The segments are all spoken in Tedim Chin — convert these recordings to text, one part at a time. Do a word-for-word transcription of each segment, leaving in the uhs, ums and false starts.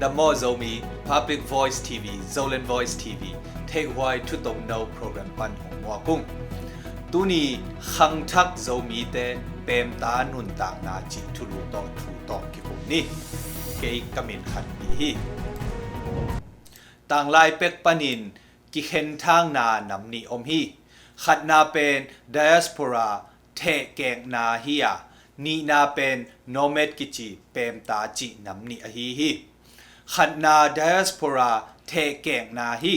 Maw Zomi, Public Voice T V, Zoland Voice T V, theihhuai thutongno program pan hong muak ung. Tuni khangthak Zomite pemta nuntakna cih thulu tawh thu tawh kikum ni. Kei ka min Khan Pi hi. Tanglai pek panin kikhenthangna nam nih om hi. Khatna pen diaspora thehkekna hi a, nihna pen nomad kici pemta cih nam nih ahi hi. Khatna diaspora thehkekna hi.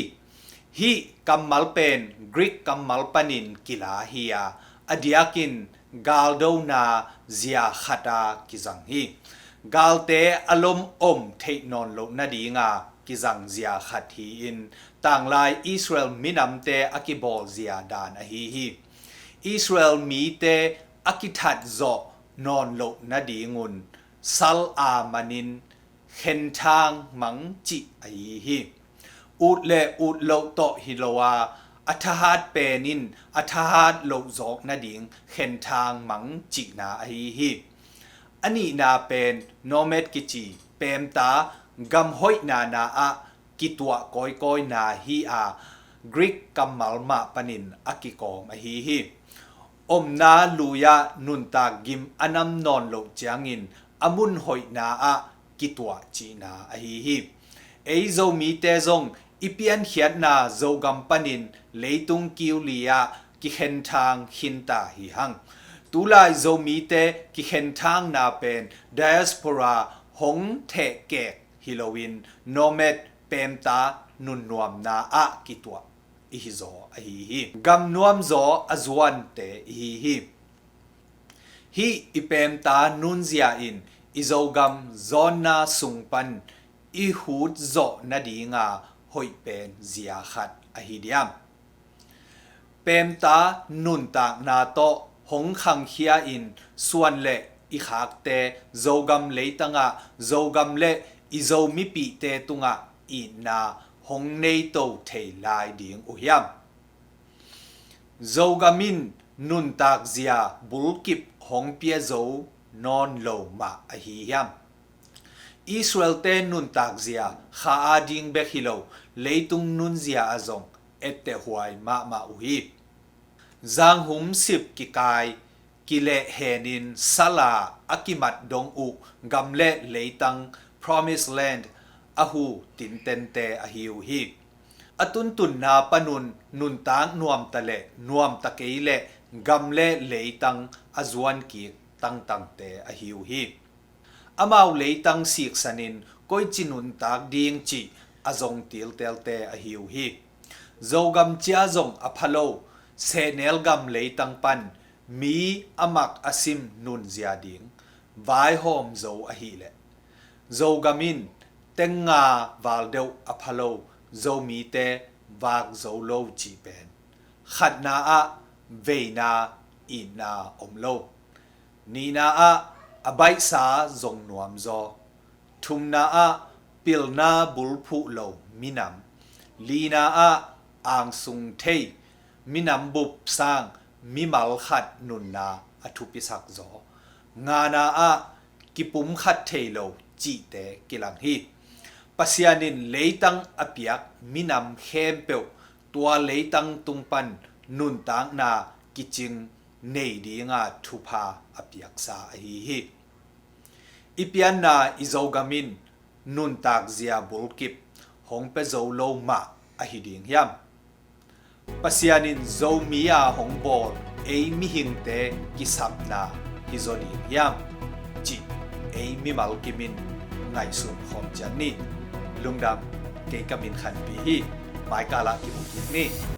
Hih kammal pen Greek kammal panin kila hi a, a diakin galdona zia khata kizang hi. Galte a lom om theih nawn loh nadinga kizang zia khat hi-in, tanglai Israel minamte a kibawl zia dan ahi hi. Israel mite a kithat zawh nawn loh nadingun sal a manin khenthang mang cih ahi hi. Ut le ut loh tawh hi lo a, a thahat pen in a thahat loh zawk nading khenthang mang cihna ahi hi. A nihna pen nomad kici pemta gam hoihna na ah kituah kawikawina hi a, Greek kammal mah panin a kikawm ahi hi. Omna lui-ah nuntak gim a nam nawn loh ciangin a mun hoihna ah kituah cihna ahi hi. Ei Zomite zong i piankhiatna Zogam panin leitung kiuli ah kikhenthang khinta hi hang. Tulai Zomite kikhenthangna pen diaspora hong thehkek hi loin nomad pemta nunnuamna ah kituah i hi zaw ahi hi. Gam nuam zaw a zuante i hi hi. Hih i pemta nunzia in i Zogam zawnna sung pan i hut zawh nadinga hoih pen zia khat ahi diam? Pemta nuntakna tawh hong khangkhia in suan le i khakte Zogam leitangah Zogam le i Zomipihte tungah itna hong neito thei lai ding uh hiam? Zogam in nuntak zia bulkip hong pia zo nawn lo mah ahi hiam? Israelte nuntak zia kha a ding bek hi lo, leitung nunzia ah zong etteh huai mahmah uh hi. Zanghum sip kikai, kilehhenin sala a kimat dong uh gam le leitang, Promised Land, a hu tintente ahi uh hi. A tuntunna panun nuntak nuamta le nuamta kei le gam le leitang a zuan kik tangtangte ahi uh hi. Amau leitang siksanin koici nuntak ding cih a zong tiltelte ahi uh hi. Zogam cia zong a pha lo, sehnel gam leitang pan mi a mak a sim nunzia ding vaihawm zo ahileh Zogam in tenga val deuh a pha lo, Zomite vak zo lo cih pen khatna ah veina itna om lo. Nihna ah a baihsa zong nuam zaw. Thumna ah pilna bulphuh lo minam. Lina ah angsung thei minam bup sang mimal khat nunna a thupisak zaw. Ngana ah kipumkhat thei lo cihte kilang hi. Pasian in leitang a piak minam khempeuh tua leitang tung pan nuntakna kicing nei dinga thupha a piaksa ahi hi. I pianna i Zogam in nuntak zia bulkip hong pia zo lo mah ahi ding hiam? Pasian in Zomi a hong bawl ei mihingte kisapna hi zaw ding hiam? Cih ei mimal kimin ngaihsun khawm ciat ni. Lungdam, kei ka min Khan Pi hi. Maikal ah kimu kik ni.